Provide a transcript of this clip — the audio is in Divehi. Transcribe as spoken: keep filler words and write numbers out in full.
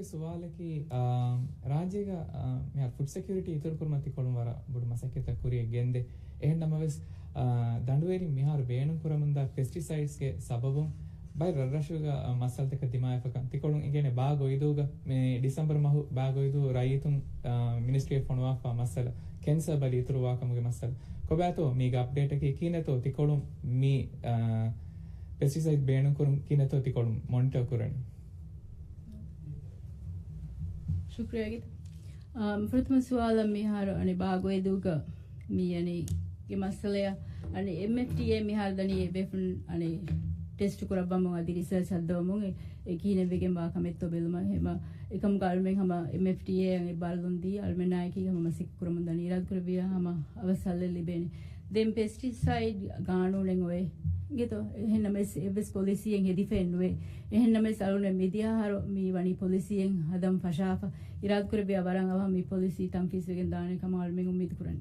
ސުވާލަކީ، އާ، ރާއްޖޭގަ، އާ، މިހާރު ފުޑް ސެކިއުރިޓީ އިތުރުކުރުމަށް ތިކޮޅުން ވަރަށް ބޮޑު މަސައްކަތްތައް ކުރިޔަށް ގެންދޭ. އެހެން ނަމަވެސް، އާ، ދަނޑުވެރިން މިހާރު ބޭނުން ކުރަމުންދާ ޕެސްޓިސައިޑްސްގެ ސަބަބުން ބައެއް ރަށްރަށުގަ، އާ، މައްސަލަތަކަށް ދިމާވެފަކަން ތިކޮޅުން އިނގޭނެ. ބާ ގޮއިދޫގަ މި ޑިސަމްބަރު މަހު ބާ ގޮއިދޫ ރައްޔިތުން، އާ، މިނިސްޓްރީއަށް ފޮނުވާފާ މައްސަލަ، ކެންސަރ ބަލި އިތުރުވާކަމުގެ މައްސަލަ. ކޮބާތޯ މީގެ އަޕްޑޭޓަކީ؟ ކިހިނެތޯ ތިކޮޅުން މި، އާ، ޕެސްޓިސައިޑް ބޭނުންކުރުން ކިހިނެތޯ ތިކޮޅުން މޮނިޓަރ ކުރަނީ؟ ޝުކްރިޔާ ގިތަ. އާ، ފުރަތަމަ ސުވާލަށް މިހާރު އަނެ ބާ ގޮއިދޫގަ މި އަނެ ގެ މައްސަލަޔަށް އަނެ އެމްއެފްޓީއޭ މިހާރު ދަނީ އެ ބޭފުޅުން އަނެ ޓެސްޓް ކުރައްވަމުން އަދި ރިސާޗް ހައްދަވަމުން އެ، އެ ކިހިނެއް ވެގެން ވާ ކަމެއްތޯ ބެލުމަށް. ހަމަ އެކަމުގަ އަޅުމެން ހަމަ އެމްއެފްޓީއޭ އަނެ ބާރުލުން ދީ އަޅުމެންނާއެކީ ހަމަ މަސައްކަތް ކުރަމުން ދަނީ. އިރާދަކުރެއްވިޔާ ހަމަ އަވަސް ހައްލެއް ލިބޭނެ. ދެން ޕެސްޓިސައިޑް ގާނޫނެއް އޮވޭ އިނގޭތޯ؟ އެހެން ނަމަވެސް އެއްވެސް ޕޮލިސީއެއް ހެދިފައެއް ނުވޭ. އެހެން ނަމަވެސް އަޅުގަނޑު މިދިޔަ އަހަރު މި ވަނީ ޕޮލިސީއެއް ހަދަން ފަށާފަ. އިރާދަކުރެއްވިޔާ ވަރަށް އަވަހަށް މި ޕޮލިސީ ތަންފީޒުވެގެން ދާނެ ކަމަށް އަޅުމެން އުއްމީދު ކުރަނީ.